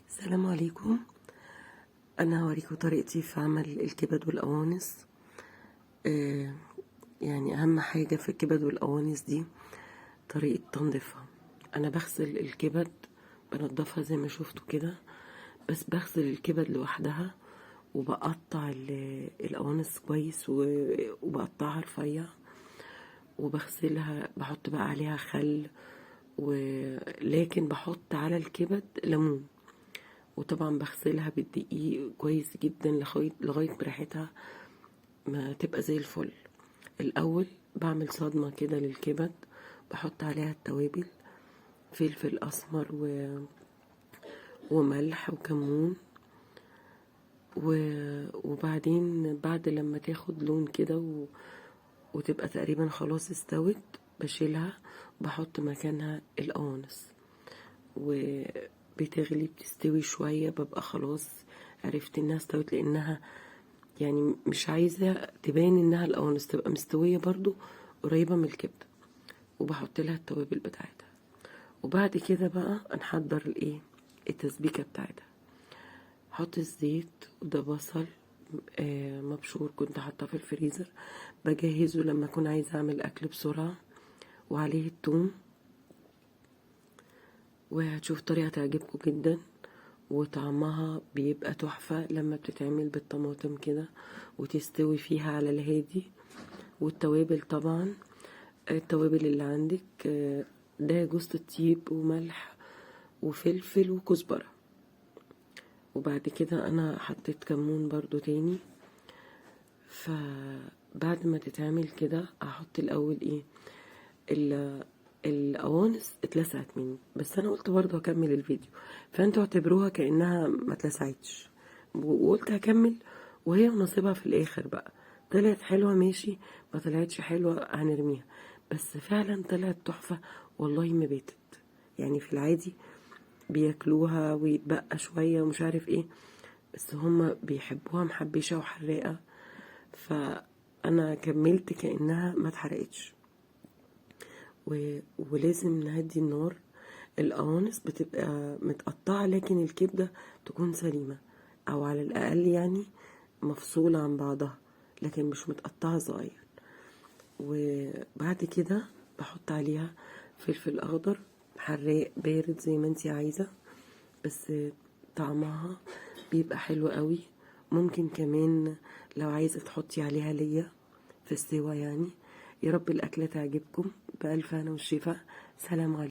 السلام عليكم. انا هوريكم طريقتي في عمل الكبد والقوانص. آه يعني اهم حاجة في الكبد والقوانص دي طريقة تنظيفها. انا بغسل الكبد، بنضفها زي ما شفتوا كده، بس بغسل الكبد لوحدها وبقطع القوانص كويس وبقطعها رفيع وبغسلها، بحط بقى عليها خل، ولكن بحط على الكبد ليمون، وطبعا بغسلها بالدقيق كويس جدا لغاية ما ريحتها ما تبقى زي الفل. الاول بعمل صدمة كده للكبد، بحط عليها التوابل، فلفل اسمر وملح وكمون وبعدين بعد لما تاخد لون كده وتبقى تقريبا خلاص استوت، بشيلها بحط مكانها القوانص وبتغلي، بتستوي شوية، ببقى خلاص عرفت انها استوت، لانها يعني مش عايزة تبان انها القوانص، تبقى مستوية برضو قريبة من الكبدة، وبحط لها التوابل بتاعتها. وبعد كده بقى نحضر الايه التسبيكة بتاعتها. حط الزيت، وده بصل مبشور كنت حاطاه في الفريزر، بجهزه لما اكون عايزه اعمل اكل بسرعه، وعليه الثوم. وهتشوف طريقه تعجبكم جدا، وطعمها بيبقى تحفه لما بتتعمل بالطماطم كده وتستوي فيها على الهادي. والتوابل طبعا التوابل اللي عندك، ده جوز الطيب وملح وفلفل وكزبره، وبعد كده انا حطيت كمون برضو تاني. فبعد ما تتعمل كده هحط الاول ايه القوانص. اتلسعت مني بس انا قلت برضو هكمل الفيديو، فانتوا اعتبروها كانها ما اتلسعتش، وقلت هكمل وهي ونصيبها في الاخر بقى. طلعت حلوة ماشي، ما طلعتش حلوة هنرميها، بس فعلا طلعت تحفة والله ما باتت. يعني في العادي بياكلوها ويتبقى شوية ومش عارف ايه، بس هما بيحبوها محبشة وحراقة، فأنا كملت كأنها ما اتحرقتش. ولازم نهدي النار. القوانص بتبقى متقطعة، لكن الكبدة تكون سليمة، أو على الأقل يعني مفصولة عن بعضها، لكن مش متقطعة صغير. وبعد كده بحط عليها فلفل أخضر حراق بارد زي ما انتي عايزة، بس طعمها بيبقى حلو قوي. ممكن كمان لو عايزة تحطي عليها ليا في السوا. يعني يا رب الأكلة تعجبكم. بألف هنا والشفا. سلام عليكم.